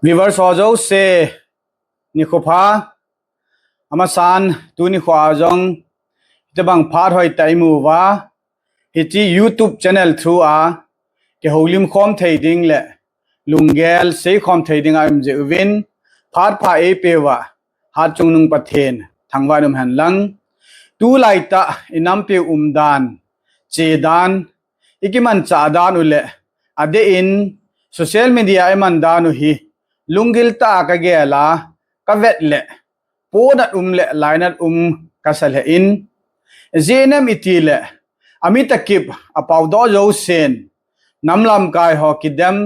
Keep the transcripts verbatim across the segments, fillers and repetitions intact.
Viewers ho jouse, nikho pha. Amasan, tuni khoa jong, hitobang phat hoitah imu uva, hiche YouTube channel through a, kihoulim khom thei ding le lunggel sei khom thei ding a um jeh uvin, phat pha eipeuva, Hatchungnung Pathen thangvah in um hen lang. Tulaitah i nampi umdan, chedan, i kimanchah dan u le, adeh in social media i man dan u hi, lunggil tah a ka gel a, ka vet le, ponat um le lainat um ka sa lheh in, ijeh inem iti le, ami takip a pao doh jousen, nam lamkai ho kidem,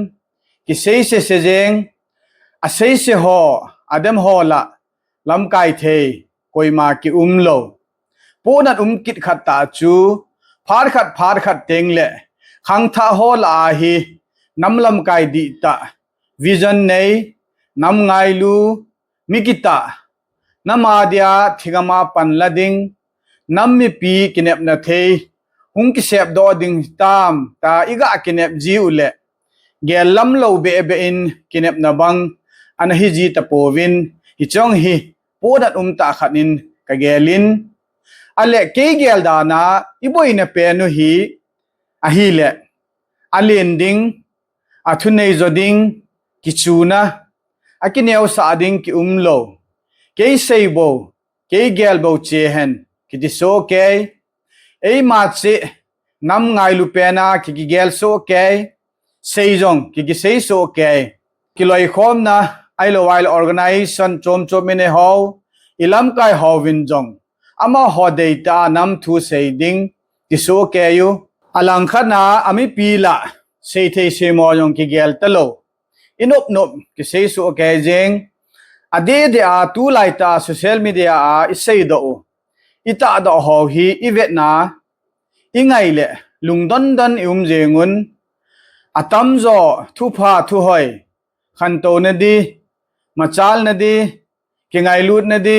kisei sese jeng, a seise ho, a dem ho lah, lamkai thei, koima ki um lou. Ponat um kit khat tah chu, phat khat, phat khat teng le, khangthah ho lah a hi, nam lamkai dihtah, vision nei, nam ngailu, mi kitah, nam a dia thingam a panla ding, nam mipi kinepna thei, hung kisep doh ding tam, tia i ga kinep ji u le, gel lam lou beh beh in kinepna bang, ana hi ji tapouvin, hiche jong hi, ponat um tah khat in ka gel in, a le kei gel dan a, i boina pen u hi, ahile, a len ding, a thunei jo ding, kichuna, a kineosah ding ki um lou, kei sei bou, kei gel bou che hen, kiti soh kei, eima cheh, nam ngailu pen a ki kigel soh kei, sei jong ki kisei soh kei. Kiloikhomna, ahilou ahile organization chom chom i nei ho, i lamkai hovin jong, amaho deitah a nam thu sei ding, ti soh kei u. A langkhat na, a mipi lah, sei thei sei mo jong kigel talou. I nop nop, kisei soh kei jeng. Adeh deh a, tulaitah a, social media a, i seidoh u, i tahdoh ho hi, i vetna, i ngai le, lungdon don i um jeng un, atamjo, thupha, thuhoi, khantouna di, machalna di, kingailutna di,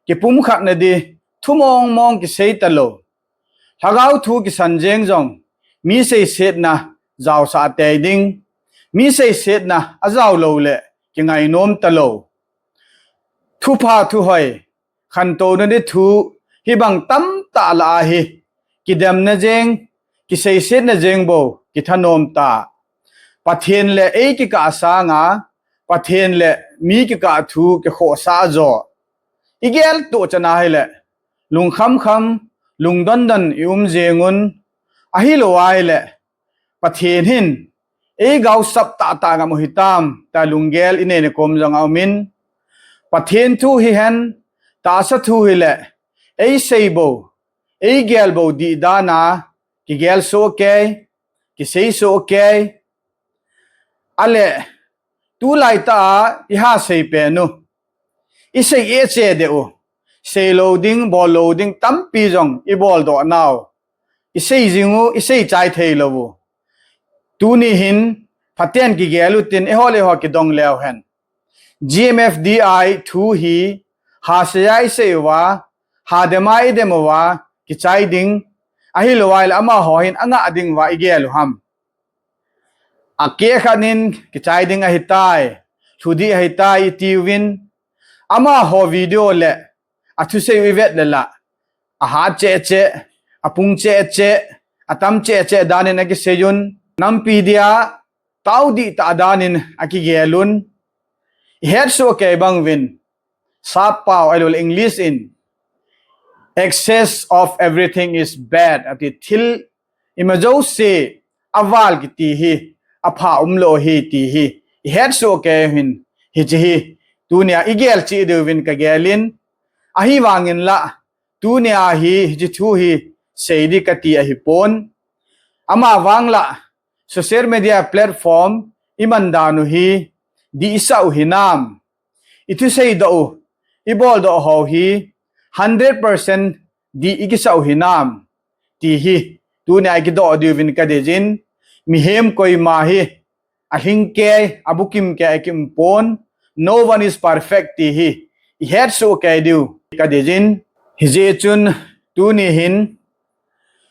kipumkhatna di, thu mong mong kisei talou. Lhagao thu kisan jeng jong, mi seisetna jaosah tei ding, mi seisetna ajao lou le, kingainom talou. Thupha thuhoi, khantouna di thu, hibang tamtah lah a hi, kidemna jeng, kiseisetna jeng bou, kithanom ta. Pathen le ei kikah sanga, Pathen le mi kikah thu kikhohsah jo. I gel toh chan ahile, lungkham kham, lungdon don i um jeng un, ahilou ahile, Pathen hin, ei gaosap tah tah ngam u hitam, tia lunggel i neina kom jong a um in, Pathen thu hihen, tahsa thu hile, ei sei bou, ei gel bou dih dan a, kigel soh kei, kisei soh kei, a le, tulaitah a, i ha sei pen u, i sei e che deh u, sei lou ding, bol lou ding, tampi jong i boldoh nau, i sei jing u, i sei chai thei lou u. Tuni hin, phaten kigel u tin, eiho le eiho kidong leu hen. G M F D I thu hi, ha sei a i sei uva, ha dem a i dem uva, kichai ding, ahilou ahile amaho hin, angah ding uva i gel u ham. Akeh khat in kichai ding ahitai, lhu ding ahitai i tiuvin, amaho video le athusei u i vet le la, ahat cheh cheh, apung cheh cheh, atam cheh cheh dan in akisei un, nampi dia tao dihtah dan in akigel un, i het soh kei bang uvin, Sap pao ahilou le English in, "Excess of everything is bad," ati, thil ima jouse aval kiti hi, apha umlou hi ti hi, i het soh kei u hin, hiche hi, tunia i gel cheh diuvin ka gel in, ahivangin la, tunia hi, hiche thu hi, sei ding kati ahipon. Amavang la, social media platform, i man dan u hi, dih i sah u hinam. I thusei doh u, i boldoh ho hi, hundred percent dih i kisah u hinam. Ti hi, tunia i kidoh diuvin ka deijin, mihem koima hi, alhing kei, abukim kei, akimpon, no one is perfect ti hi, i het soh kei diu, ka deijin, hijeh chun, tuni hin,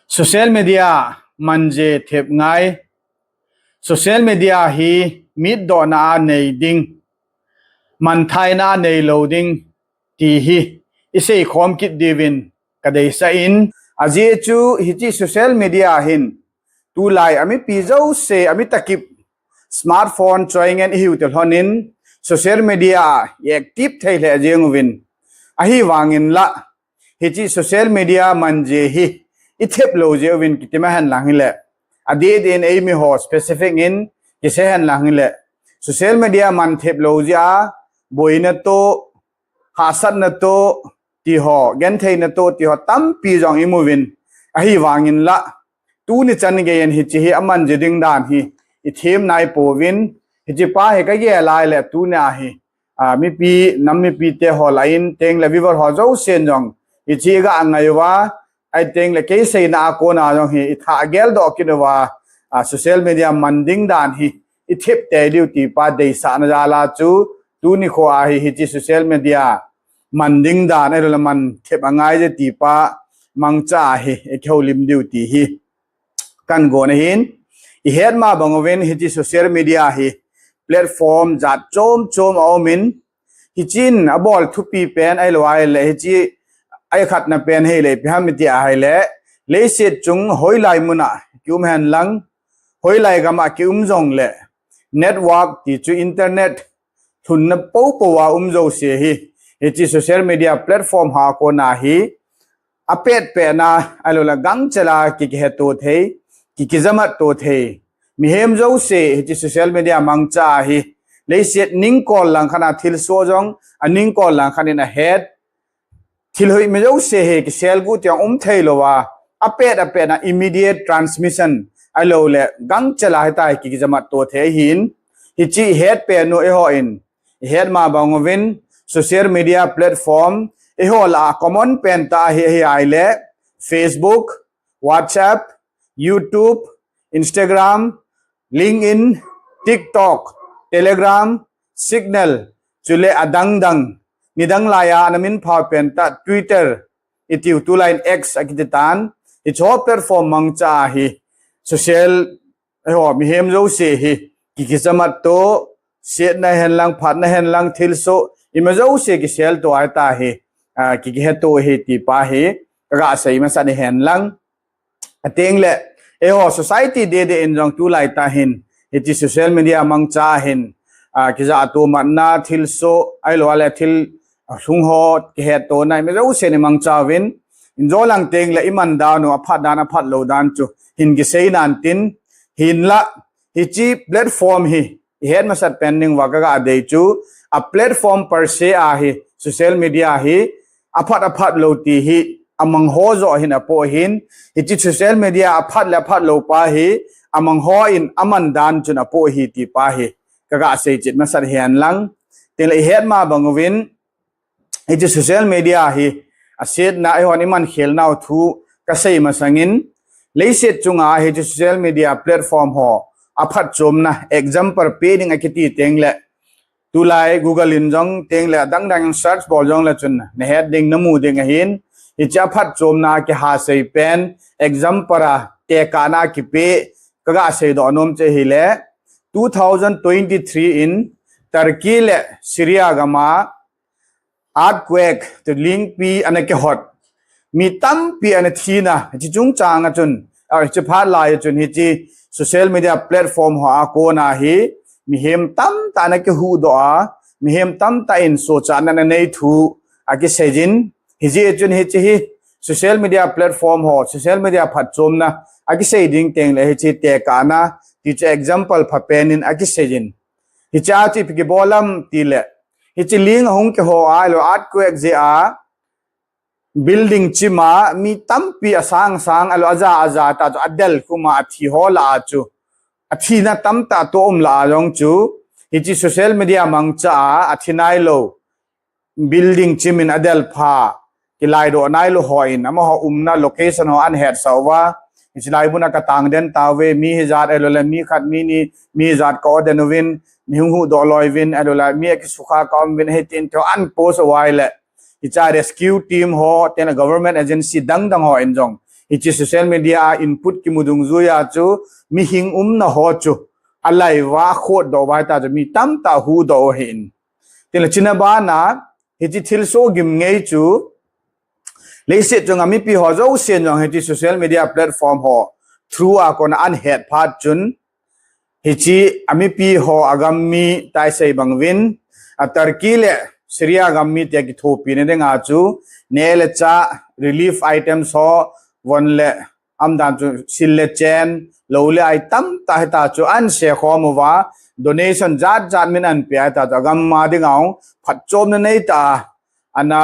social media, manje thep ngai, social media hi mitdohna a nei ding, manthaina neilou ding ti hi isei khom kit diuvin kadeisah in, ajeh chu hiche social media hin tulai amipi jouse, ami takip smartphone choingen ihiu te lhonin social media a i active thei lheh jeng uvin, ahivangin la hiche social media man jeh hi ithep lou jeh uvin kitim ahen lang hile, adeh deh in eimi ho specific in kisei hen lang hile, social media man thep lou jeh a boina toh, hahsatna toh, ti ho, gentheina toh, ti ho tampi jong imu uvin, ahivangin la tuni chan geiyin hiche hi aman ji ding dan hi ithem nai pouvin, hiche pa hi kagel a hile tunia hi, a, mipi, nam mipi te ho lah in, tengle viewer ho jousen jong hiche ga ngai uva, ahitengle kei seina a kona jong hi ithah geldoh kit uva, a, social media man ding dan hi ithep tei diu ti pa deisahna jal a chu tuni kho a hi hiche social media man ding dan, ahilou le man thep angai je ti pa mangcha a hi ikihoulim diu ti hi kagon ahin. Ihet ma bang uvin hiche social media hi platform jat chom chom aumin, hichin abol thupi pen ahilou ahile hiche a ikhatna pen hile ipi ham iti ahile, leiset chung hoilai muna kium hen lang, hoilai gam a kium jongle, network ti chu internet lhunna poupou a um jouse hi hiche social media platform ho a kona hi apetpetna, ahilou le gangchel a ki, kiheto thei, ki, kijamat to thei mihem jouse hiche social media mangcha a hi leiset ningkol langkhat a thilsoh jong, aningkol langkhat in ahet, thil hoimi jouse hi kiselguh ti jong um theilouva, apet apetna immediate transmission ahilou le gangchel a hitia hi ki, kijamat to thei ahin, hiche ihet pen u eihon ihet ma bang uvin social media platform eiho lah a common pen tah hi, hi ahile Facebook, WhatsApp, YouTube, Instagram, LinkedIn, TikTok, Telegram, Signal, chule adang dang, nidang laiya ana minphao pen tah Twitter, itiu tulai in X akiti tan, hiche ho platform mangcha a hi social, eiho mihem jouse hi ki, kijamat to, setna hen lang, phatna hen lang, thilsoh ima jouse kisel to a hitia hi, a, ki, kiheto hi ti pa hi kaga sei masat ahen lang. Atengle eiho society deh deh in jong tulai tah hin hiche social media mangcha a hin, a, kijahtomatna, thilsoh ahilou le thil lhung ho kihetona ima jousen imangcha uvin, ijo lang tengle iman dan u aphat dan aphat lou dan chu hin kisei nan tin, hinla hiche platform hi ihet masat pen ding uva kaga dei chu, a platform per se a hi social media hi aphat aphat lou ti hi amang ho joh hin apoh ahin, hiche social media aphat le aphat lou pa hi amang hon aman dan chun apoh ahi ti pa hi kaga sei chet masat ahen lang. Tengle ihet ma bang uvin hiche social media hi asetna eihon iman khel nau thu kasei masangin, leiset chunga hiche social media platform ho aphatchomna example pe ding akiti tengle, tulai Google in jong tengle adang dang search bol jongle chun nahet ding namu ding ahin, hiche aphatchomna kihasei pen example a tekahna kipe kaga seidoh nom chu ahile, two thousand twenty-three in Turkey le Syria gam a earthquake toh lingpi ana kihot, mi tampi ana thina, hiche chungchang a chun, a, hiche phat lai a chun hiche social media platform ho a kona hi mihem tamtah ana kihuhdoh a, mihem tamtah in sochatna ana nei thu akiseijin, hijeh chun hiche hi social media platform ho, social media phatchomna akisei ding tengle hiche tekahna ti chu example phapen in akiseijin. Hiche a chu ipi kibol ham tile, hiche ling ahung kiho ahilou earthquake jeh a building chim a mi tampi asang sang ahilou aja aja tah chu adel khum a athi ho lah a chu, athina tamtah toh um lah a jong chu, hiche social media mangcha a athi nailou building chim in adel pha, kilaidoh nailou hon amaho umna location ho ana hetsah uva, hiche lai muna katang den tauve, mi hijat ahilou le mi khat mi ni, mi hijat ka-o den uvin, nei hung huhdoh loi uvin, ahilou le mi akisukha kaum uvin ahi tin tiho ana post uva ahile, hiche a rescue team ho tengle government agency dang dang hon jong hiche social media a input kimu dungjuiya chu mihing umna ho chu alive a akhotdoh uva hitia chu mi tamtah ahuhdoh u ahin. Tin le china bana, hichi thilsoh gim ngei chu, leiset chunga mipi ho jousen jong hichi social media platform ho through a kona ahin het phat chun, hichi amipi ho agam mi taisei bang uvin, a Turkey le Syria gam mite kithopi na dinga chu, neh le chah relief items ho, von le am dan chu sil le chen, lou le ai tamtah hita chu ahin se khom uva, donation jat jat min ahin pe hita chu, agam a dinga phatchomna neitah a ana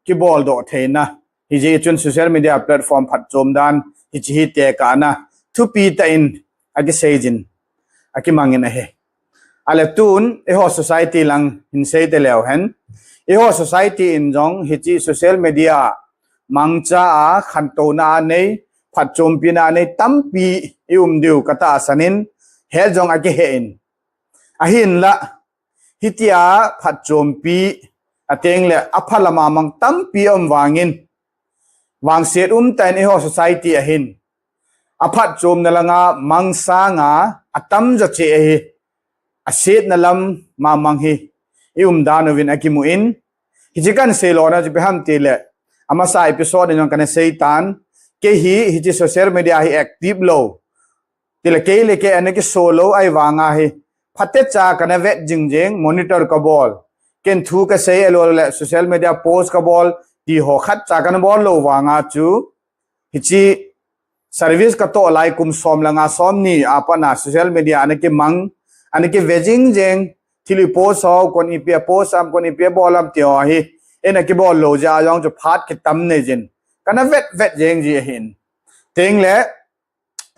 kibol doh theina. Hijeh chun social media platform phatchom dan, hichi hi tekahna thupi tah in akisei jin, akimang in ahi. Ale tun, eiho society lang hin sei te leu hen. Eiho society in jong hichi social media mangcha a khantouna a nei, phatchompina a nei tampi i um diu katahsan in, het jong akihe in. Ahinla, hitia phatchompi, ateng le apha lama mang tampi um vangin, vangset umtah in eiho society ahin, aphatchomna langa mang sanga atamjo cheh ahi, asetna lam ma mang hi i um dan uvin akimu in, hichi kahin sei lona chu ipi ham ti le, amasa episode in jong kana sei tan, kei hi hichi social media hi active lou, ti le kei le kei ana kiso lou ahi vanga hi, phatecha kana vet jing jeng, monitor kabol, ken thu kasei ahilou le social media post kabol, ti ho khatcha kana bol lou vanga chu, hichi service katoh lai kum som le nga som ni a pat a social media ana kimang, ana kive jing jeng, thil i post ho, koin ipi a post am, koin ipi a bol am ti ho hi, eina kibol lou jeh a jong chu phat kitam nei jin, kana vet vet jeng ji ahin. Teng le,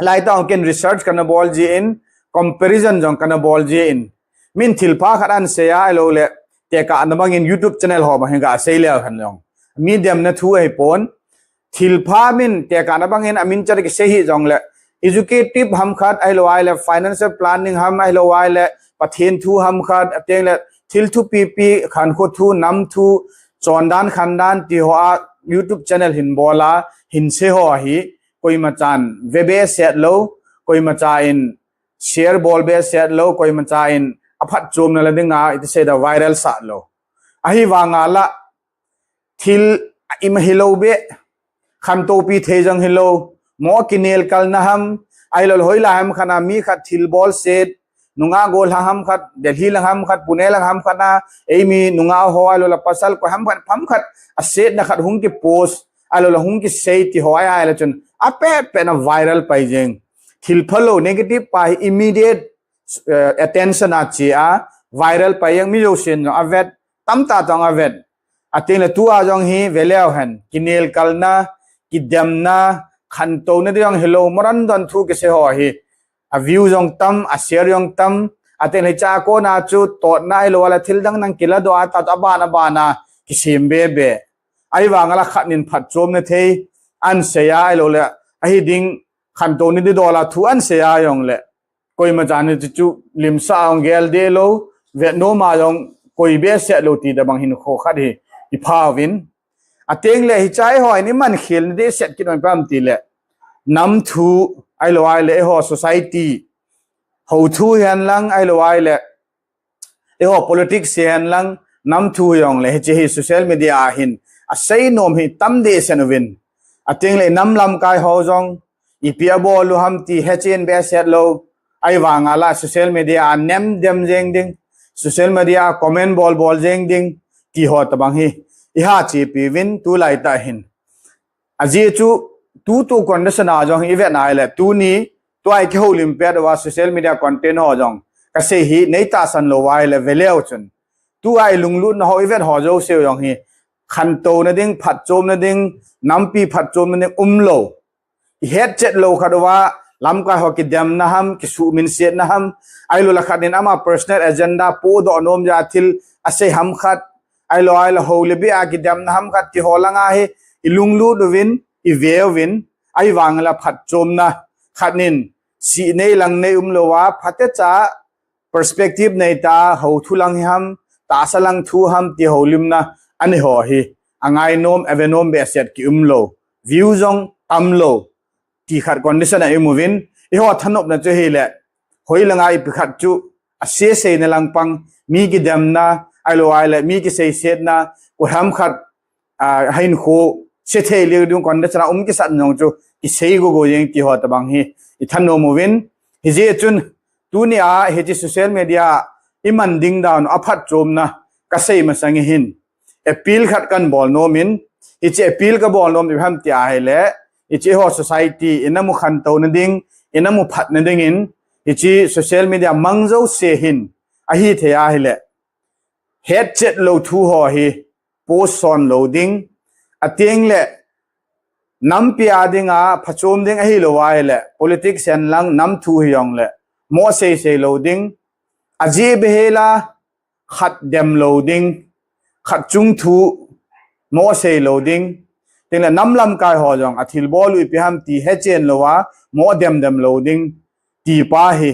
lai tah ken research kana bol jin, comparison jong kana bol jin, min thilpha khat ahin sei a ahilou le, tekahna bangin YouTube channel ho bang hi ga sei leu hen jong, mi demna thu ahi pon. Thilpha min tekahna bangin amin chat kisei hi jong le, educative ham khat, ahilou le financial planning ham, ahilou le Pathen thu ham khat, ateng le thil thupipi, khankho thu, nam thu, chondan khandan ti ho a YouTube channel hin bol a, hin sei ho hi, koima chan ve behseh lou, koima cha in share bol behseh lou, koima cha in aphatchomna la dinga iti sei da viral sah lou. Ahi vanga la thil ima hilou be, khantopi thei jong hilou, mo kinel kalna ham, ahilou le hoilai ham khat a mi khat thil bol set, nungah gollhang ham khat, Delhi lang ham khat, Pune lang ham khat a, eimi nungah ho ahilou le pasal koi ham khat, ham khat, asetna khat hung kipost, ahilou le hung kisei ti ho ahi le chun, apet pet na viral pai jeng. Thil phalou negative pa hi immediate, eh, attention a che a, viral pai jeng, mi jousen jong avet, tamtah tah jong avet. Ateng le tua jong hi ve leu hen, kinel kalna, kidemna, khantouna ding jong hilou, morandon thu kisei ho hi, a view jong tam, a share jong tam, ateng le cha kona chu totna ahilou le thil dang dang kiladoh a, tah abana bana kisem be be. Ahi vanga la khat nin phatchomna thei ahin sei a ahilou le, ahi ding khantouna ding dola thu ahin sei a jong le, koima chan in chu limsah a jong gel deh lou, vet nom a jong koi behseh lou ti tobang hinkho khat hi i pha uvin. Ateng le hiche ho in i man khel na ding set kit nom ipi ham ti le, nam thu ahilou le eiho society ho thu hihen lang ahilou le eiho politics hihen lang, nam thu jong le hiche hi social media a hin asei nom hi tam deh sen uvin. Ateng le nam lamkai ho jong ipi abol u ham ti hechen behseh lou. Ahi vanga la social media a nem dem jeng ding, social media a comment bol bol jeng ding, ti ho tobang hi i ha chepi uvin tulai tah hin. Ajeh chu tutu condition a jong hi i vet na le, tuni tua i kihoulim pet uva social media content ho jong kasei hi nei tahsan lou uva ahile ve leu chun, tua i lunglutna ho i vet ho jouse jong hi khantouna ding, phatchomna ding, nampi phatchomna ding umlou. I hetchet lou khat uva, lamkai ho kidemna ham, kisuhminsetna ham, ahilou le khat in ama personal agenda podoh nom jeh a thil asei ham khat, ahilou le hou le bia kidemna ham khat ti ho langa hi i lunglut uvin, i ve uvin, ahi vanga la phatchomna khat nin sih nei lang nei umlou a, phatecha perspective nei tah a, hou thu lang hi ham, tahsa lang thu ham ti houlimna anei ho hi, angai nom, ave nom behseh ki umlou, view jong tamlou, ti khat condition a i um uvin, eiho thanopna chu hile, hoi langa ipi khat chu, asei seina lang pang, mi kidemna, ahilou ahile mi kiseisetna, koiham khat, a, hinkho sethei leu ding kon da chana um kisat jong chu kisei gogo jeng ti ho tabang hi i thanom uvin. Hijeh chun tunia hiche social media i man ding dan u aphatchomna kasei masang hin appeal khat kahin bol nom in, hiche appeal kabol nom ipi ham ti ahile, hiche ho society ina mu khantouna ding, ina mu phatna dingin, hiche social media mang jouse hin ahithei ahile, hetchet lou thu ho hi post son lou ding, ateng le nampi a dinga phachom ding ahilou ahile, politics hen lang nam thu hijongle mo seisei lou ding, ajeh behela khat dem lou ding, khat chung thu mo sei lou ding, tengle nam lamkai ho jong athilbol u ipi ham ti hechen louva mo dem dem lou ding, ti pa hi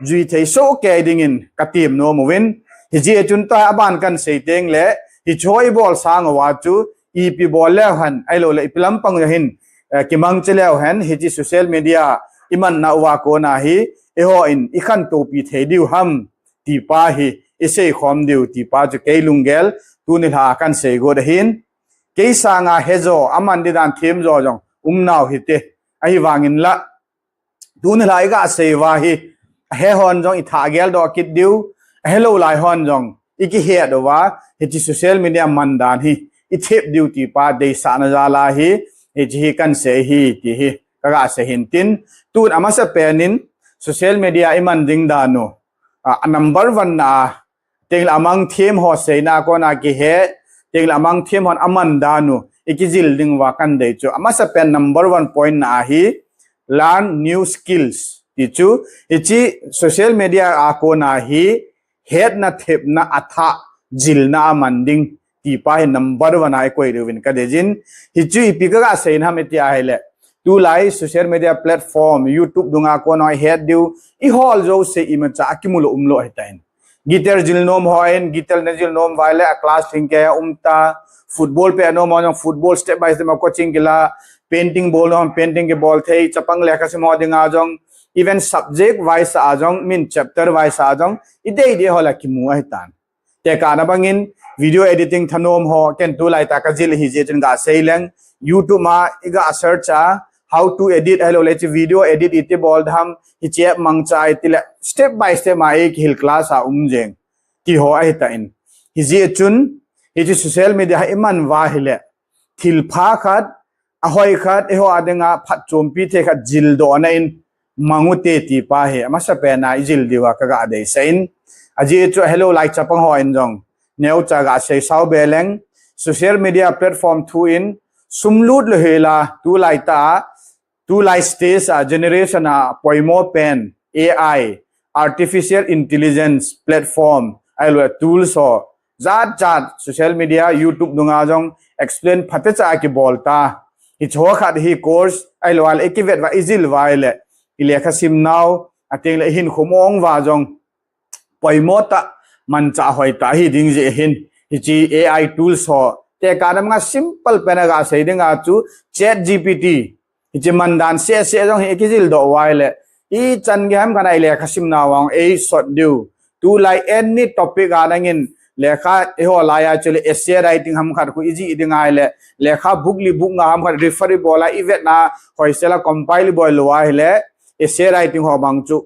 juithei sohkei dingin katem nom uvin. Hijeh chun tua aban kahin sei tengle, hiche ho i bol sang uva chu ipi bol leu hen, ahilou le ipi lampang u hin, eh, kimangcha leu hen, hiche social media i manna uva kona hi, eihon i khantopi thei diu ham, ti pa hi i seikhom diu, ti pa chu kei lunggel tuni lha kahin sei got ahin. Kei sanga hejo aman ding dan themjo jong umnau hite, ahivangin la tuni lha i gasei uva hi, ahe hon jong i thah geldoh kit diu, ahelou lai hon jong i kihet uva, hiche social media man dan hi i thep diu ti pa deisahna jal a hi, hiche hi kahin sei hi ti hi kagasei hin tin, tun amasapen in social media i man ding dan u, a, a number one na a, tengle amang them ho seina kona kihe, tengle amang them hon aman dan u i kijil ding uva kahin dei chu, amasapen number one point na ahi, learn new skills ti chu, hiche social media a kona hi hetna thepna athah jilna aman ding, ti pa hi number one a i koi diuvin kadei jin. Hichu ipi kagasei na ham iti ahile, tulai social media platform, YouTube dunga kona i het diu, i hol jouse imacha akimu lou umlou ahitan. Guitar jil nom hon guitar na jil nom uva ahile a class lhingkei a umta, football pe nom hon football step by step a coaching kila, painting bol nom hon painting kibol thei, chapang lekha sim ho dinga jong, even subject wise a jong, min chapter wise a jong, i dei dei ho la kimu ahitan. Tekahna bangin video editing thanom ho ken tulai tah kajil hijeh chun gasei leng, YouTube a i ga search a, how to edit, ahilou le hiche video edit iti bol ding ham, hiche app mangcha iti le, step by step a i kihil class a um jeng, ti ho ahitan. Hijeh chun, hiche social media hi i man uva ahile, thilpha khat, ahoi khat, eiho a dinga phatchompi thei khat jildohna in mang ute ti pa hi amasapen a i jil diuva kaga deisah in. Ajeh chu ahelou lai chapang hon jong neocha gasei sao be leng, social media platform thu in sum lut lou hela, tulai tah, tulai stage a generation a poimo pen A I, artificial intelligence platform, ahilou le tools ho jat jat social media, YouTube dunga jong explain phatecha akibolta. Hiche ho khat hi course ahilou le i kivet uva i jil uva ahile, i lekha simnau, ateng le i hinkho mong uva jong poimo tah, manchah hoitah hiding jeh hin, hiche A I tools ho, tekahna banga simple pen a gasei dinga chu, Chat G P T, hiche mandan seh seh jong hi i kijil doh uva ahile, ichan gei ham khat a i lekha simnau vang eisot diu. Tulai any topic a nangin lekha eiho lai a chu le essay writing ham khat khu i jih ding ahile, lekha book li book nga ham khat refer i bol a i vetna hoisel a compile i bol lou ahile, essay writing ho bang chu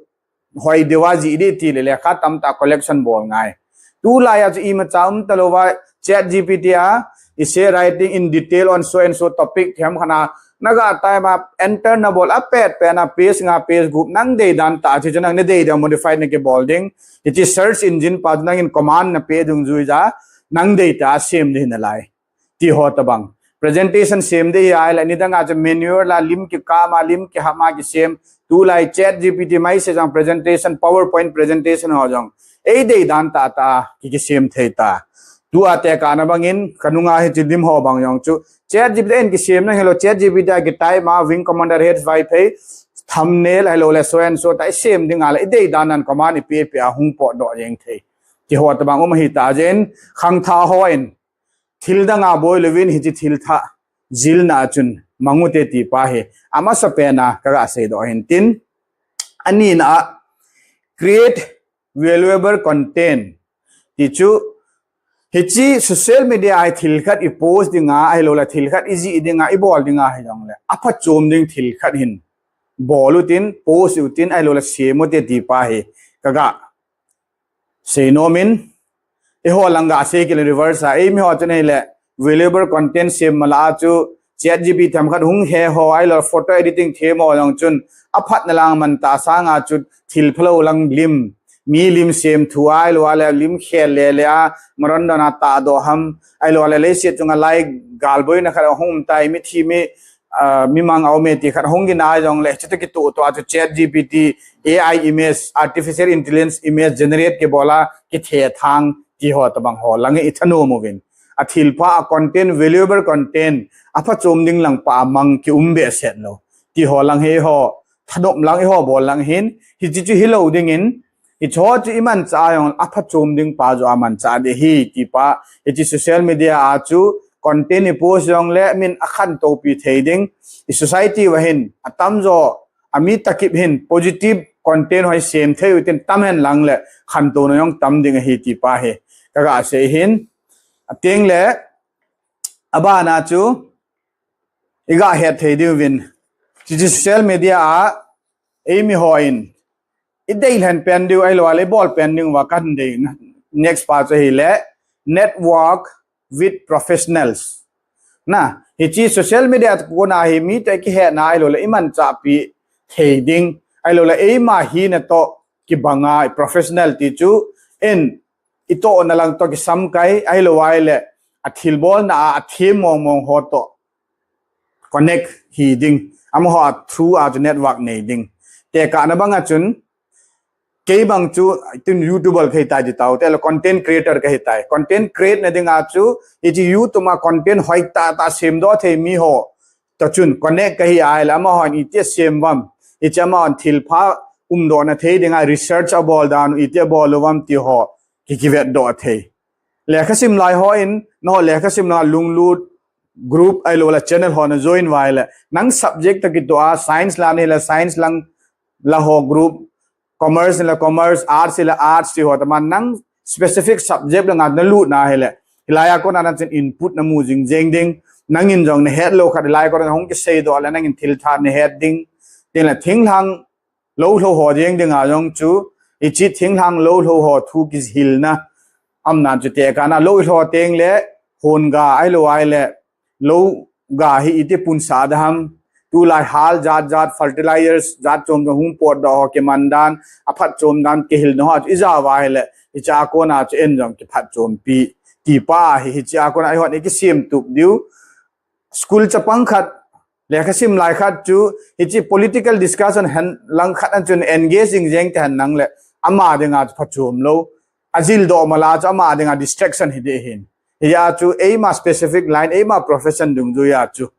hoi diuva jih ding ti le lekha tamtah collection bol ngai. Tulai a chu imacha umta louva Chat G P T a, essay writing in detail on so and so topic ti ham khat a, naga time a enter nabol a pet pen a page nga page gup nang dei dan tah a chu nang nadei ding a modify nakibol ding. Hiche search engine pa chu nangin command nape dungjuija, nang dei tah a sem ding nalai. Ti ho tabang. Presentation sem ding ahile, nidang a chu manual a lim kikam a, lim kiham a kisem. Tulai Chat G P T mai se jong presentation, PowerPoint presentation ho jong ei dei dan tah tah a ki, kisem thei ta. Tua tekahna bangin, kanunga hiche lim ho bang jong chu Chat G P T in kisem nang hilou, Chat G P T a ki type ma, wing commander head, Vaiphei, thumbnail, ahilou le so and so tah i sem ding ahile, i dei dan dan command i pe pe a hung potdoh jeng thei. Ti ho tabang um ahita jeh in, khangthah hon thil dang a boi louvin hiche thil thah jilna a chun mang ute ti pa hi amasapen a kaga seidoh hin tin. Anina a, create valuable content ti chu Hiche social media a thil khat i post dinga, ahilou le thil khat i jih dinga, i bol dinga hijongle, aphachom ding thil khat hin bol utin, post utin, ahilou le sem ute ti pa hi kaga sei nom in, eiho lang ga sei kit le reverse a, eimi ho chun ahile valuable content sem mala chu ChatGPT themkhat hung he ho, ahilou photo editing them ho jong chun aphatna lang man tah sanga chu thil phalou lang lim, mi lim sem thu ahilou le lim khel le le a, Maradona tahdoh ham, ahilou le leiset chunga lai galboina khat hung um tai, mithi mi, ah, mimang a um e ti khat hung gin a jongle, chuti kitoh toh a chu ChatGPT, A I image, artificial intelligence image generate kibol a kithethang ti ho tabang ho lang i thanom uvin, a thilpha, a content, valuable content, aphachom ding lang pa a mang ki um behseh lou ti ho lang hi eiho thanom lang, eiho bol lang hin, hiche chu hilou dingin, hiche ho chu i manchah a jong aphachom ding pa joh a manchah ding ahi ti pa, hiche social media a chu content i post jongle min akhantou pi thei ding, i society uva hin atamjo, ami takip hin positive content ho i sem thei utin tam hen lang le khantouna jong tam ding ahi ti pa hi kaga sei hin, ateng le abana chu i ga het thei diuvin, hiche social media a eimi hon i deilhen pen diu, ahilou le i bol pen diu va kan dei. Next pa chu ahile network with professionals. Na, hiche social media kona hi mite kihetna ahilou le i manchah pi thei ding, ahilou le eima hina toh kibanga i professional ti chu in i tohna lang toh kisamkai, ahilou le a thilbolna a, a them mong mong ho toh connect hi ding, amaho a through a chu network nei ding. Tekahna banga chun, kei bang chu tun YouTuber kahi tai ti tao, te le content creator kahi tai. Content create na dinga chu, hiche YouTube a content hoi tah tah semdoh thei mi ho toh chun connect kahi ahile, amahon iti a sem uvam, hiche amahon thilpha umdohna thei dinga research abol dan u iti abol uvam ti ho ki kivetdoh thei. Lekha sim lai hon, nangho lekha sim lai lunglut group ahilou le channel ho na join uva ahile, nang subject toh kitoh a, science la nahile science lang la ho group, commerce nahile commerce, arts nahile arts ti ho tah a, nang specific subject langa nalut na ahile, hilai a kona nang chun input namu jing jeng ding, nangin jong nahet lou khat hilai a kona hung kiseidoh le nangin thil thah nahet ding, tin le thinglhang lou lhou ho jeng dinga jong chu, hiche thinglhang lou lhou ho thu kihilna, amna chu tekahna lou lhou teng le, hon ga ahilou le, lou ga hi iti punsah ding ham, tulai hal jat jat, fertilizers jat chom chom hung potdoh ho kiman dan, aphatchom dan kihilna ho chu i ja uva ahile, hiche a kona chu en jong kiphatchompi ti pa hi, hiche a kona eihon i kisemtup diu. School chapang khat, lekha sim lai khat chu, hiche political discussion hen lang khat a chun engage jing jeng te hen lang le, ama dinga chu phachom lou. Ajildoh mala chu ama dinga distraction hi ding ahin. Hijeh a chu eima specific line, eima profession dungjuia chu,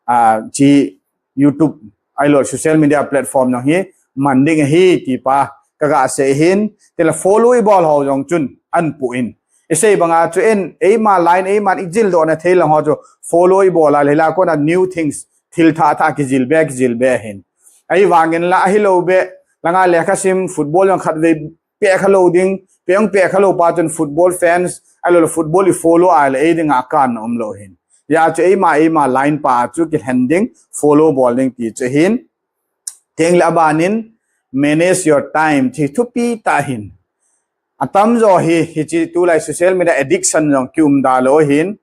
ah, hiche YouTube ahilou social media platform jong hi man ding ahi ti pa kaga sei hin, tin le follow i bol ho jong chun ahin pu in. I sei banga chu in, eima line, eima i jildoh na thei lang ho chu follow i bol a le, hilai a kona new things, thil thah thah kijil be, kijil be ahin. Ahivangin la ahilou be, langa lekha sim football jong khatvei peh khalou ding, peh jong peh khalou pa chun football fans, ahilou le football i follow a le, ei dinga kanna umlou ahin. Hijeh a chu eima, eima line pa chu kilhen ding, follow bol ding ti chu ahin. Tin le abanin manage your time, ti thupi tah ahin. Atamjo hi, hiche tulai social media addiction jong kium da lou ahin.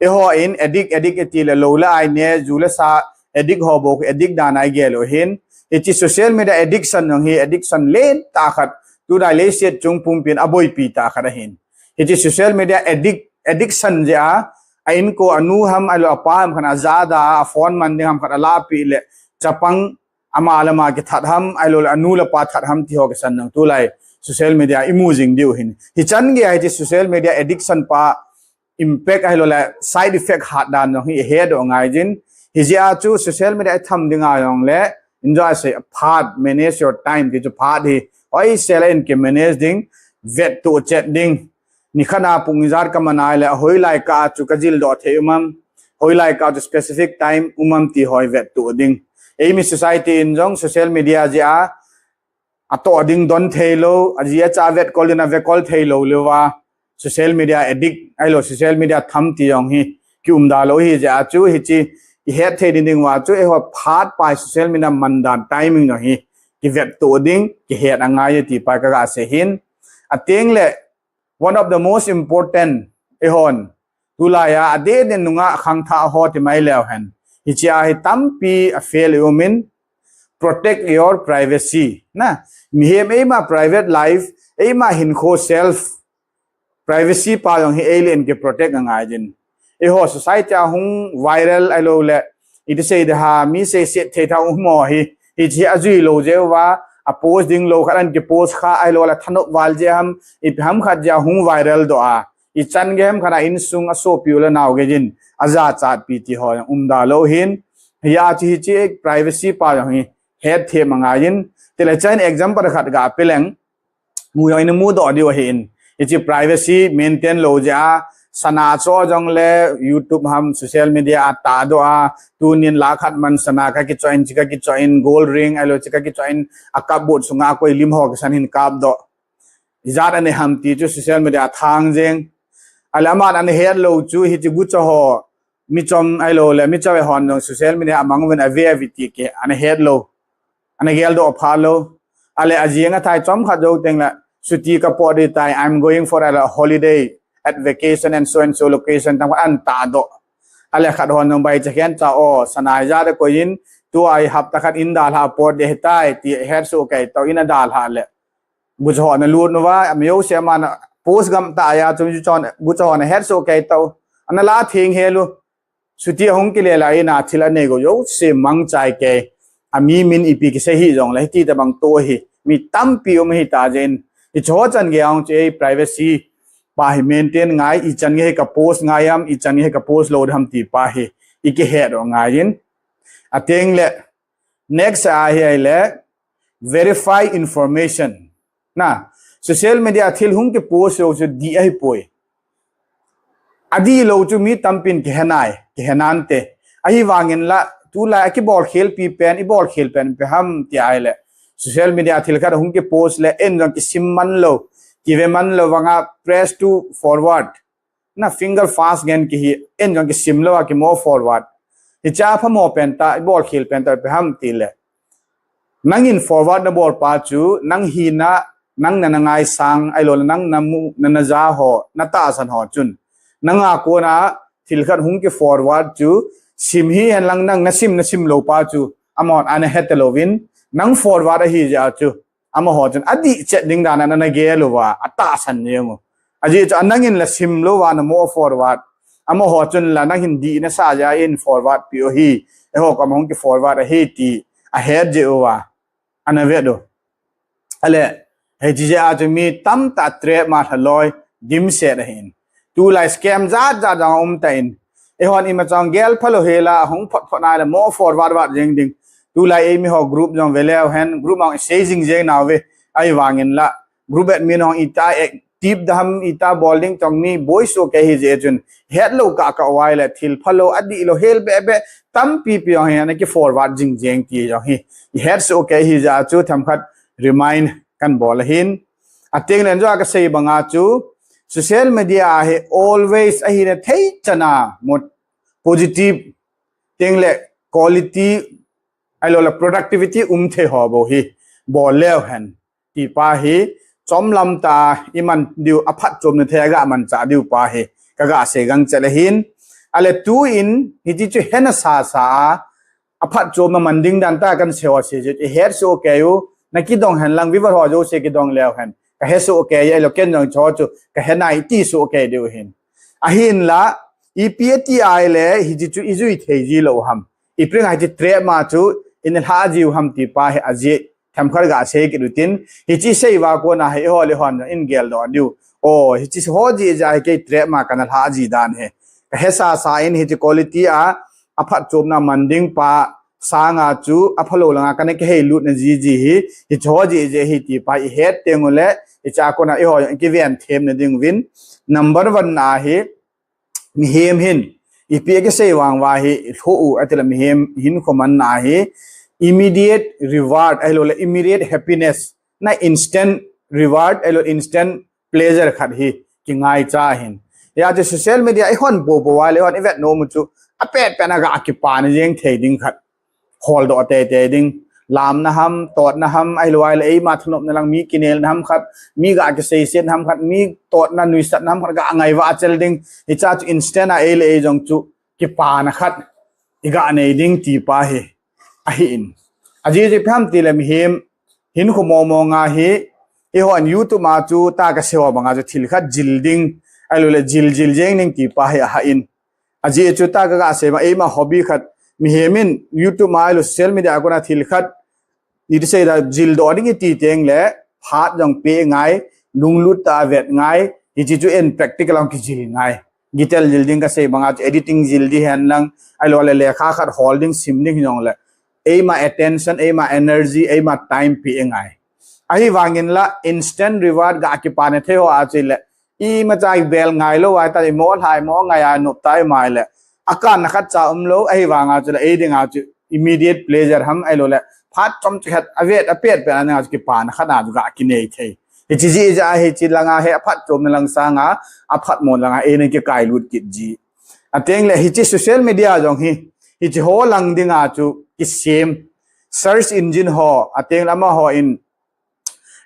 Eihon addict, addict iti le lou le ai ne, ju le sa addict ho bou addict dan a i gel u ahin. Hiche social media addiction jong hi addiction lentah khat, tulai leiset chung pumpin aboipi tah khat ahin. Hiche social media addict, addiction jeh a, a inko anu ham, ahilou apa ham khat ajada a, a phone man ding ham khat alahpeh le, chapang ama le ama kithat ham, ahilou le anu le apa that ham ti ho kisan jong tulai social media i mu jing diu ahin. Hichan geiya hiche social media addiction pa impact ahilou le side effect hat dan jong hi i hedoh ngai jin. Hijeh a chu social media i tham dinga jong le, enjoy sei, aphat, manage your time ti chu phat hi, hoisel in ki manage ding, vettoh chet ding. Nikhat a pung ijat kaman a le, hoilai kah a chu kajildoh thei um am, hoilai kah a chu specific time um am ti ho i vettoh ding. Eimi society in jong social media jeh a, atoh ding don thei lou, aji acha vetkol ding a vetkol thei lou le uva, social media addict, ahilou social media tham ti jong hi, kiumda lou hi jeh a chu hiche, ihet thei ding ding uva chu, eiho phat pai social media mandan timing jong hi, kivetto ding, kihet angai ti pa kaga sei hin. Ateng le, one of the most important, eihon, tulai a, adeh deh nunga khangthah ho ti mai leu hen. Hiche a hi tampi a fail umin, protect your privacy. Na, mihem eima private life, eima hinkho self, privacy pa jong hi eile in kiprotect angai din. Eiho society a hung viral ahilou le, iti sei de ha, mi seiset thei tha um ho hi, hiche ajui lou jeh uva, a post ding lou khat an kipost kha ahilou le thanop val jeh ham, ipi ham khat jeh a hung viral doh a. Ichan gei ham khat a insung a sopi u le nao gei din, ajachat pi ti ho jong umda lou hin. Hia chu hiche privacy pa jong hi, het them angai in. Tile chan example khat ga pe leng. Mu jong in mudoh diu ahin. Hiche privacy maintain lou jeh a, sana cho jong le YouTube ham social media a tahdoh a, tunin lakh khat man sana kakichoh in, chi kakichoh in, gold ring, ahilou chi kakichoh in, a cupboard sunga koi lim ho kisan hin kapdoh. Ijat anei ham ti chu social media a thang jeng. Ahile aman ana het lou chu hiche gucha ho, michom ahilou le, michom hon jong social media a mang uvin ave ave ti kei, ana het lou. Ana geldoh pha lou. Ahile ajing athai chomkhat jou teng le, chuti kapot ding tai, I'm going for a holiday at vacation and so and so location, tam khat ana tahdoh. Ahile khat hon jong bai chakhen cha o, sana ijat a koi in, tua hi hapta khat in dalha pot ding ahitai, ti het soh kei tau in adalha le. Gucha ho ana lut uva, ami jouse aman post gam tah a chu, gucha ho ana het soh kei tau. Ana la theng hel u. Chuti ahung kile lai in a thil anei gou jouse mangchai kei. Ami min ipi kisei hih jong le, hiti tabang toh hi. Mi tampi um hita jeh in. Hiche ho chan gei a hung chu ei privacy pa hi maintain ngai, ichan gei hi ka post ngai ham, ichan gei hi ka post lou ham ti pa hi. I kihet u ngai in. Ateng le, next a hi ahile, verify information. Na, social media thil hung kipost lou chu dih ahipoi. Adih lou chu mi tampin kihe nai, kihe nante. Ahivangin la, tulai a kibol khel pi pen, ibol khel pen ipi ham ti ahile. Social media thil khat hung kipost le, en jong kisim man lou, kive man lou vanga press to forward. Na finger fast ngen kihi, en jong kisim lou a kimo forward. Hiche a phamo pen tah, ibol khel pen tah ipi ham ti le. Nangin forward nabol pa chu, nang hina, nang nana ngaisang, ahilou le nang namu, nana ja ho, natahsan ho chun. Nanga kona thil khat hung ki forward chu, sim hihen lang nang nasim nasim lou pa chu, amahon ana het louvin, nang forward ahi jeh a chu. Amaho chun adih chet ding dan a nana gel uva, atahsan jeng u. Ajeh chu anangin la sim lou uva namo forward. Amaho chun la nangin dih nasah jeh a in forward pi u ahi. Eiho koma hung ki forward ahi ti ahet jeh uva. Ana vet u. Ahile, hiche jeh a chu mi tamtah trap ma lhalou, dimset ahin. Tulai scam jat jat jong um tan. Eihon ima chang gel phalou hela, hung phot phot nai le mo forward vat jeng ding. Tulai eimi ho group jong ve leu hen, group ma sei jing jeng nau ve, ahivangin la. Group admin ho ita active dam, ita bol ding tong mi boi soh kei hi jeh chun. Hetlou kah kah uva le, thil phalou, adihlou, hel beh beh, tampi pi jong hi, ana ki forward jing jeng ti jong hi. Ihet soh kei hi jeh a chu themkhat remind kan bol ahin. Ateng len jo a kasei banga chu, social media a hi always ahina thei chana, mo positive, teng le quality, ahilou le productivity um thei ho bou hi, bol leu hen. Ti pa hi, chomlam tah a iman diu aphatchomna thei a gamanchah diu pa hi, kaga sei gangchel ahin. Ahile tuin, hiti chu hena sasa a, aphatchomna man ding dan tah a kan sei ho sei jeh, ihet soh kei u, nakidong hen lang, viewer ho jouse kidong leu hen. Kahe soh kei, ahilou ken jong hiche ho chu, kahe nai ti soh kei diu hin. Ahinla, ipi ati ahile, hiti chu ijui thei ji lou ham. Ipi dinga hiti trap ma chu, ina lha jiu ham ti pa hi ajeh, themkhat ga sei kit utin, hiti sei uva kona hi eiho le hon in geldoh diu. O, hiti ho jeh jeh a hi kei trap ma kana lha ji dan hi. Kahe sasa in hiti quality a, aphatchomna man ding pa, sanga chu, aphalou langa kana kihei lutna jiji hi, hiti ho jeh jeh hi ti pa ihet teng u le, hiche a kona eiho kiven themna ding uvin. Number one na hi, mihem hin, ipi a kisei vang uva hi, lhoh u, atile mihem hinkho manna hi, immediate reward, ahilou le immediate happiness, na instant reward, ahilou instant pleasure khat hi, kingai cha hin. Hijeh chun social media ihon popo uva le ihon ivet nom u chu apet pet a ga kipana jeng thei ding khat. Holdoh teitei ding. Lamna ham, totna ham, ahilou ahile eima thanopna lang mi kinelna ham khat, mi ga kiseisetna ham khat, mi totna nuisatna ham khat ga ngai uva chel ding. Hiche chu instant a ei le ei jong chu kipana khat iga nei ding ti pa hi ahin. Ajeh chu ipi ham tile mihem hinkho mong mong a hi, eihon YouTube a chu ta kasei ho banga chu thil khat jil ding, ahilou le jil jil jeng ding ti pa hi ahin. Ajeh chu ta kaga sei bang, eima hobby khat, mihem in YouTube a ahilou social media a kona thil khat, iti sei da, jildoh ding iti teng le, phat jong pe ngai, lunglut tah a vet ngai, hiche chu in practical a kijil ngai. Guitar jil ding kasei banga chu editing jil ding hen lang, ahilou le lekha khat hol ding sim ding jong le, eima attention, eima energy, eima time pe ngai. Ahivangin la instant reward ga kipana thei ho a chu le, imacha ibel ngai lou a ta, imo lhai mo ngai a nop tai mai le. Akanna khat cha umlou, ahivanga chu le, ei dinga chu immediate pleasure ham ahilou le. Phat chomcha khat avet, apet pet a dinga chu kipana khat a chu ga kinei thei. Hiche jeh a hiche langa hi aphatchomna lang sanga, aphatmo langa eina kikailut kit ji. Ateng le hiche social media jong hi, hiche ho lang dinga chu kisem. Search engine ho, ateng le amaho in,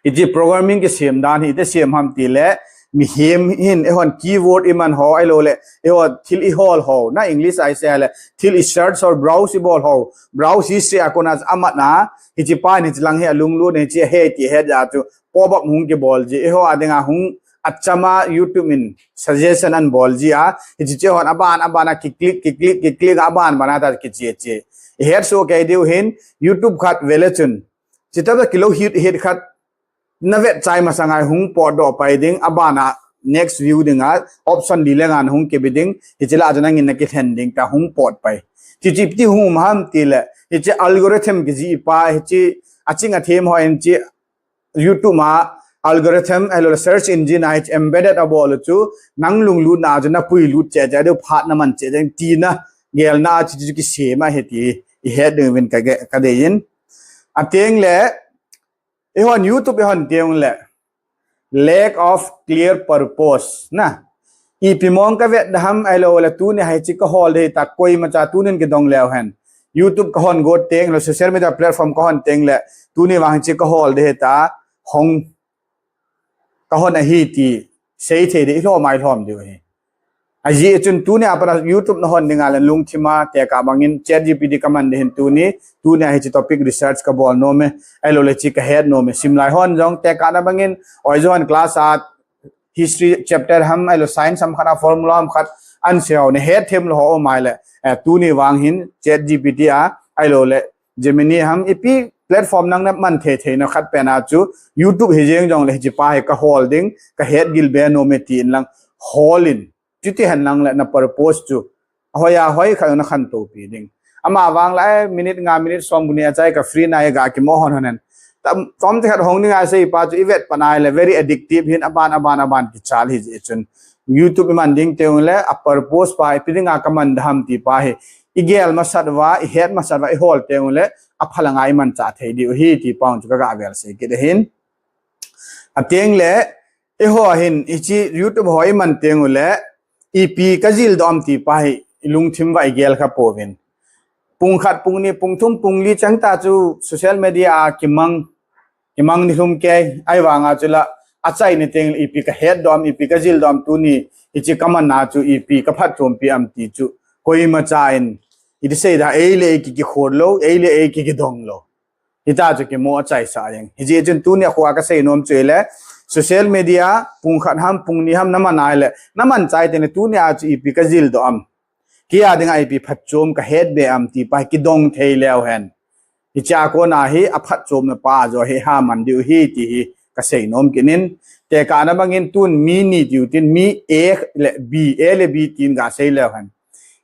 hiche programming kisem dan hi, iti sem ham tile, mihem hin, eihon keyword iman ho, ahilou le, eihon thil ihol ho, na English a isei le, thil i search ho, browse ibol ho, browse isei a kona amatna, hiche pa in hiche lang hi alunglut in hiche ahe ti ahet jeh a chu, pop up hung kibol ji, eiho a dinga hung achama YouTube in suggestion ahin bol ji a, hiche chu eihon aban, aban a ki click, ki click, ki click, aban, ban a ta kiche che. Ihet soh kei diu hin, YouTube khat vele chun, chutobang kilou hit, hit khat, na vet chai masanga hung potdoh pai ding, abana next view dinga option li le nga hung kibe ding, hiche lah a chu nangin na kilhen ding ta hung pot pai. Hiche chu iti hung um ham tile, hiche algorithm kiji pa, hiche aching athem ho in hiche YouTube a algorithm, ahilou le search engine a hiche embedded abol u chu, nang lunglutna a chu na puilut cheh cheh diu, phat na man cheh cheh tina, gelna a chu chu kisem ahi ti ihet ding uvin ka ge-, kadei in. Ateng le, eihon YouTube eihon teng le, lack of clear purpose na. Ipi mong kavet da ham ahilou le tuni hiche kahol ding ta, koimacha tunin kidong leu hen. YouTube kahon got teng le, social media platform kahon teng le, tuni vang hiche kahol ding ta, hung kahon ahi ti seithei ding, ilhom a ilhom diu ahi. Ajeh chun tuni a pat a YouTube nahon dinga le lungthim a, tekah bangin ChatGPT kaman ding hin tuni, tuni a hiche topic research kabol nom e, ahilou le hiche kahet nom e, simlai hon jong tekahna bangin, oi jong class a history chapter ham, ahilou science ham khat a formula ham khat, ahin sei ho, nahet them lou ho um a le, eh, tuni vang hin ChatGPT a, ahilou le Gemini ham, ipi platform nang naman thei thei na khat pen a chu, YouTube hi jeng jong le hiche pa hi kahol ding, kahet gil be nom e tin lang hol in. Chuti hen lang le na purpose chu, ahoi ahoi khat na khantou pi ding. Ama vang le, eh, minute nga, minute som buni achai ka free na e ga kimo hon hon hen. Tam, tom te khat hong ding a sei pa chu ivet pan a le very addictive hin aban, aban, aban kichal hi jeh chun. YouTube iman ding teng le, a purpose pa, ipi dinga kaman da ham ti pa hi. Igel masat uva, ihet masat uva, ihol teng le, aphalang a imanchah thei diu ahi ti pa chu kaga vel sei kit ahin. Ateng le, eiho hin, hiche YouTube ho iman teng le, ipi kajil doh am ti pa hi, ilungthim uva igel kha pouvin. Pung khat, pung ni, pung thum, pung li chang ta chu social media a kimang, kimang ni lhum kei, ahivanga chu la, achaina teng le ipi kahet doh am, ipi kajil doh am tuni, hiche kaman a chu ipi kaphatchompi am ti chu, koimacha in, iti sei da, ei le ei ki, kikhol lou, ei le ei ki, kidong lou. Hita chu kimo achaisa jeng. Hijeh chun tuni a khu a kasei nom chu le, social media, pung khat ham, pung ni ham, naman a le, naman chai teng le, tuni a chu ipi kajil doh am. Kei a dinga ipi phatchom kahet be am ti pa kidong thei leu hen. Hiche a kona hi aphatchomna pa jo hi ha man diu ahi ti hi kasei nom kit in. Tekahna bangin tun mi ni diu tin mi A le B, A le B tin gasei leu hen.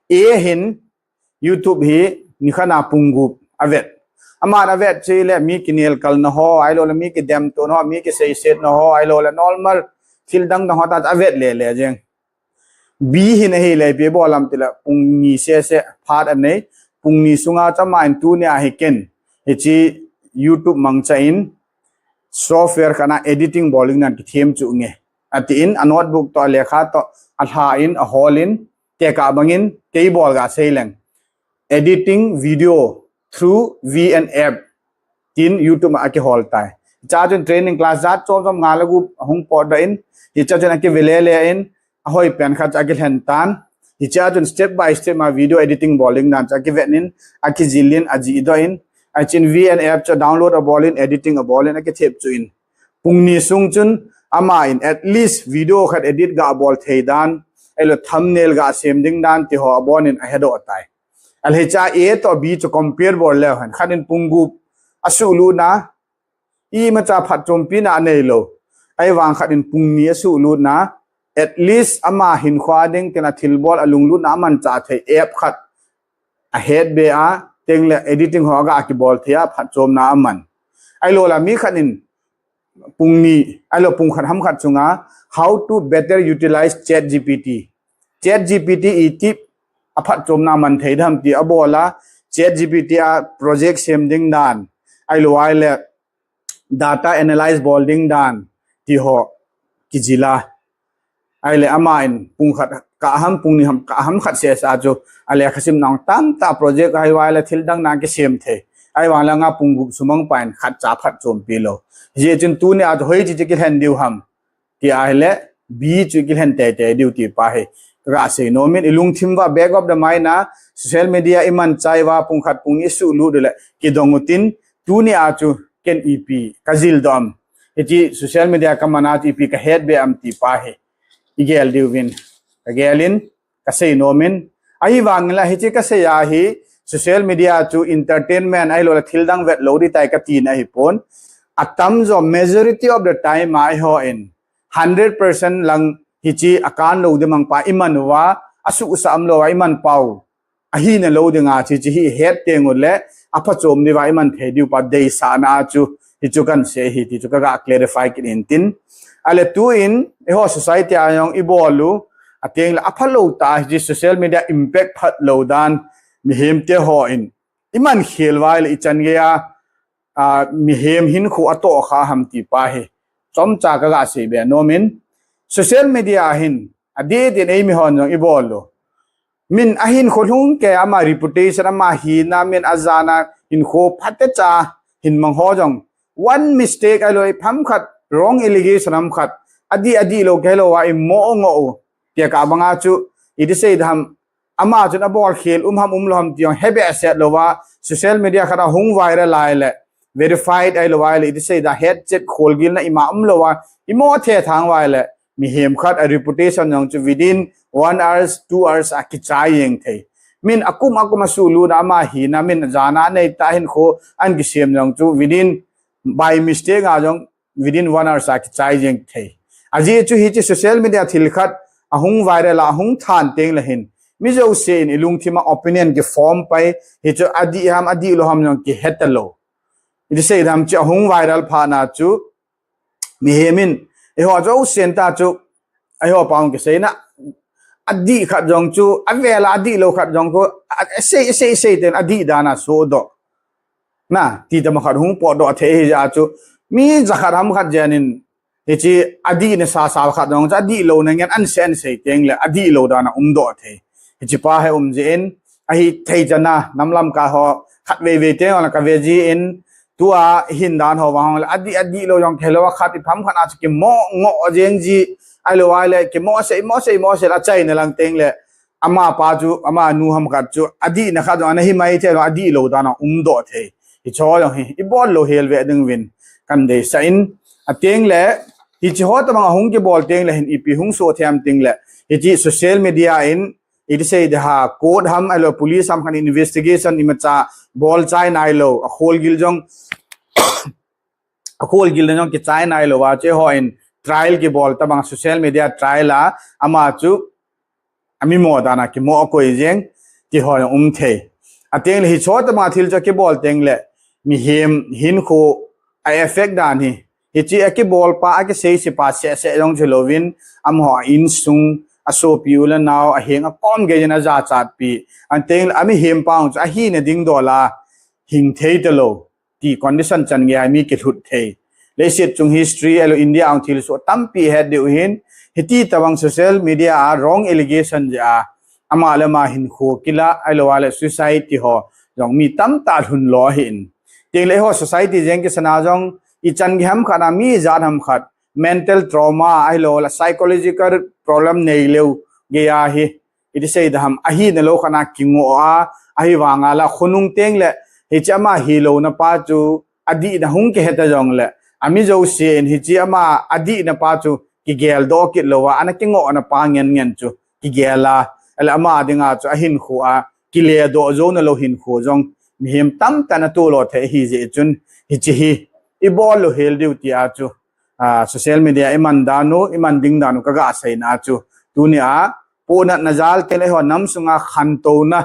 A hin YouTube hi nikhat a pung gup avet. Aman avet chu le mi kinel kalna ho, ahilou le mi kidemtona ho, mi kiseisetna ho, ahilou le normal thil dang dang ho ta avet le le jeng. B hin ahile ipi bol am tile pung ni sese phat anei, pung ni sunga chama in tuni a hi ken, hiche YouTube mangcha in software khat a editing bol ding nan kithem chu nge. atin, a notebook toh, a lekha toh, alha in, ahol in, tekah bangin, kei bol gasei leng. Editing video through V N app. Tin YouTube a akihol tai. Hichea chun training class jat chom chom nga le gup ahung potdoh in, hichea chun akive le le in, ahoi pen khat chu akilhen tan. Hichea chun step by step ma video editing bol ding dan chu akivet in, akijil in, ajihdoh in, ahin V N app chu download abol in, editing abol in, akithep chu in. Pung ni sung chun aman at least video khat edit gabol thei dan, ahilou thumbnail gasem ding dan tiho abon in ahedoh tai. Ahile hichea A toh B chu compare bol leu hen, khat in pung gup asuhlutna, imacha phatchompi na aneilou. Ahivang khat in pung ni asuhlutna, at least ama hinkho ding, ken a thilbol a lunglutna amanchah thei app khat ahet be a, tengle editing ho aga kibol thei a, phatchomna aman. Ahilou la mi khat in pung ni, ahilou pung khat ham khat chunga, how to better utilize Chat G P T. Chat G P T itih a phatchomna man thei dem ti abol a, Chat G P T a project sem ding dan, ahilou ahile data analyze bol ding dan, tiho kijil a. Ahile aman pung khat kah ham, pung ni ham kah ham khat sesa chu, a lekha simna tamtah project ahilou ahile thil dang na kisem thei. Ahivang le nga pung gup sumang pa in khatcha phatchompi lou. Hijeh chun tunia chu hoiche chu kilhen diu ham ti ahile, B chu kilhen teitei diu ti pa hi kaga sei nom in, ilungthim uva, back of the mind a, social media imanchah uva, pung khat pung ni asuhlut uleh kidong utin, tunia chu ken ipi kajildoh am, hiche social media kaman a chu ipi kahet be am ti pa hi igel diuvin kagel in, kasei nom in. Ahivang le hiche kasei a hi, social media chu entertainment ahilou le thil dang vet lou ding tai katina ahipon. Atamjo majority of the time a eiho in hundred percent lang hiche akan lou ding mang pa iman uva, asuhsah umlou a iman pau ahina lou dinga hiche hi het teng uleh aphatchom diuva iman thei diu pa deisahna chu hichu kasei hi ti chu kaga clarify kit in tin. Ahile tuin eiho society a jong ibol u, atengle aphalou tah hiche social media impact phatlou dan, mihem te ho in iman khel uva ahile ichan gei a, a, mihem hinkho atoh kha ham ti pa hi chomcha kaga sei be nom in. Social media a hin adeh din eimi hon jong ibol u, min ahinkho lhung kei, ama reputation, ama hina, min ajana hinkho phatecha hin mang ho jong, one mistake ahilou, ipi ham khat, wrong allegation ham khat, adih adih lou kei lou a imo ngoh u, tekah banga chu iti sei dem, ama chun abol khel um ham umlou ham ti jong hebehseh lou a, social media khat ahung viral ahile, verified ahilou ahile, iti sei dem, hetchet kholgilna ima umlou a, imo thethang uva ahile, mihem khat a reputation jong chu within one hours, two hours a kichai jeng thei. Min akum akum asuhlut a ama hina, min jana neitah hinkho ana kisem jong chu within, by mistake a jong within one hour a kichai jeng thei. Ajeh chu hiche social media thil khat ahung viral a, ahung than tengle hin, mi jouse in ilungthim a opinion kiform pai, hichu adih ham, adihlou ham jong kihe talou. Iti sei dem, hiche ahung viral phat na chu, mihem in, eiho jousen tah chu, eiho pa hung kiseina, adih khat jong chu, avel a adihlou khat jong chu, a, asei, asei, asei ten adih dan a sodoh. Na, ti tama khat hung potdoh thei hijeh a chu, mi jakhat ham khat jen in, hiche adihna sasa khat jong chu, adihlouna ngen ana sei, ana sei tengle, adihlou dan a umdoh thei. Hiche pa hi um jeh in, ahithei chan a, nam lamkai ho, khatvei vei teng jong le kave jin, tua hin dan ho vang hong le, adih, adihlou jong kihelou a, khat ipi ham khat a chu kimo ngoh jeng ji, ahilou ahile, kimo sei, mo sei, mo sei, achaina lang tengle, ama pa chu, ama nu ham khat chu, adihna khat jong ana hi mai thei, adihlou dan a umdoh thei. Hiche jong hi, ibol lou hel ve ding uvin, kadeisah in, atengle, hiche ho tobang ahung kibol tengle hin, ipi hung soh thei ham tengle, hiche social media in, iti sei dem, court ham, ahilou police ham khat in investigation imacha bol chai nailou, akholgil jong, akholgil na jong kichai nailou a, hiche ho in trial kibol tobang social media trial a, ama chu amimo dan a kimo akoi jeng, tiho jong um thei. Atengle hiche ho tobang thil chu kibol tengle, mihem hinkho a effect dan hi, hiche akibol pa, akiseise pa seh seh jong chu louvin, amaho a insung, asopi u le nao, aheng akom gei in ajachatpi, atengle amihem pa jong chu ahina ding dol a hing thei talou, ti condition chan gei a mi kilhut thei. leiset chung history, ahilou India a hung thilsoh tampi ihet diu hin, hiti tabang social media a wrong allegation jeh a, ama le ama hinkho kila, ahilou le suicide ti ho, jong mi tamtah lhun lo ahin. Tengle eiho society jeng kisana jong, ichan gei ham khat a mi ijat ham khat, mental trauma, ahilou le psychological problem neilou, gei ahi, iti sei ding ham, ahina lou khat a kingoh a, ahivanga la khonung tengle, hiche ama hilouna pa chu, adihna hung kihet a jongle, ami jousen hiche ama adihna pa chu, kigeldoh kit louva, ana kingohna pa ngen ngen chu, kigel a, ahile ama dinga chu, ahinkho a, kiledoh jouna lou hinkho jong, mihem tamtah in atoh lo thei ahi jeh chun, hiche hi, ibol lou hel diu tia chu, ah, social media iman dan u, iman ding dan u kaga seina chu, tunia, pohnatna jal tengle eiho nam sunga khantouna,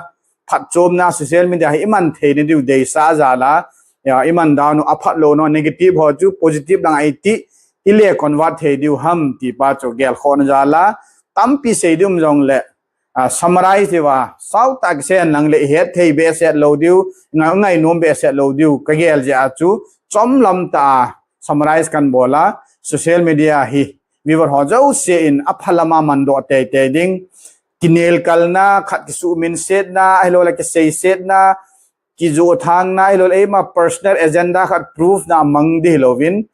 phatchomna social media hi iman theina diu deisah jal a, ya, iman dan u aphat louna negative ho chu positive lang a iti, ile convert thei diu ham ti pa chu gelkhohna jal a, tampi sei diu um jongle, ah, summarize diuva, sautah kisei lang le ihet thei behseh lou diu, nga-, ngainom behseh lou diu, kagel jeh a chu, chomlam tah a, summarize kan bol a, social media hi, viewer ho jousen aphalam a mandoh teitei ding, kinelkalna, khat kisuhminsetna, ahilou le kiseisetna, kijothangna, ahilou le eima personal agenda khat prove na mang ding hilouvin,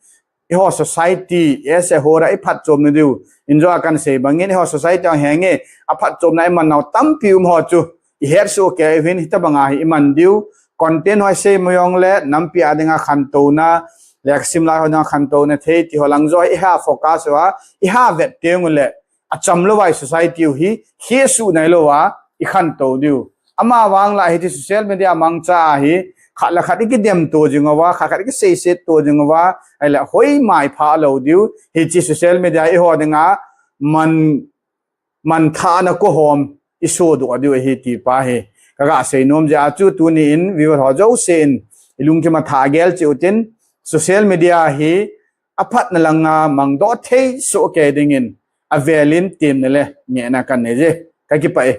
eiho society, as a whole a iphatchomna diu, injo a kan sei bangin, eiho society a henge, aphatchomna iman nau tampi um ho chu, ihetsoh kei uvin, hitabang a hi iman diu, content ho isei mo jongle, nampi a dinga khantouna, lekhasim lai ho dinga khantouna thei, ti ho lang joh, iha focus uva, iha vet teng ule, acham louva i society u hi, hesoh nailouva, ikhantou diu. Amavang la hiche social media mangcha a hi, khat le khat ikidemto jing uva, khat khat ikiseisetto jing uva, ahile hoima iphah lou diu, hiche social media eiho dinga, man, manthahna kohom, isodoh diu ahi ti pa hi. Kaga seinom jeh a chu tuni in, viewer ho jousen, ilungthim a thah gel cheh utin, social media hi, aphatna langa mangdoh thei soh kei dingin, avelin temna le ngehna kan nei je. Kakipah e.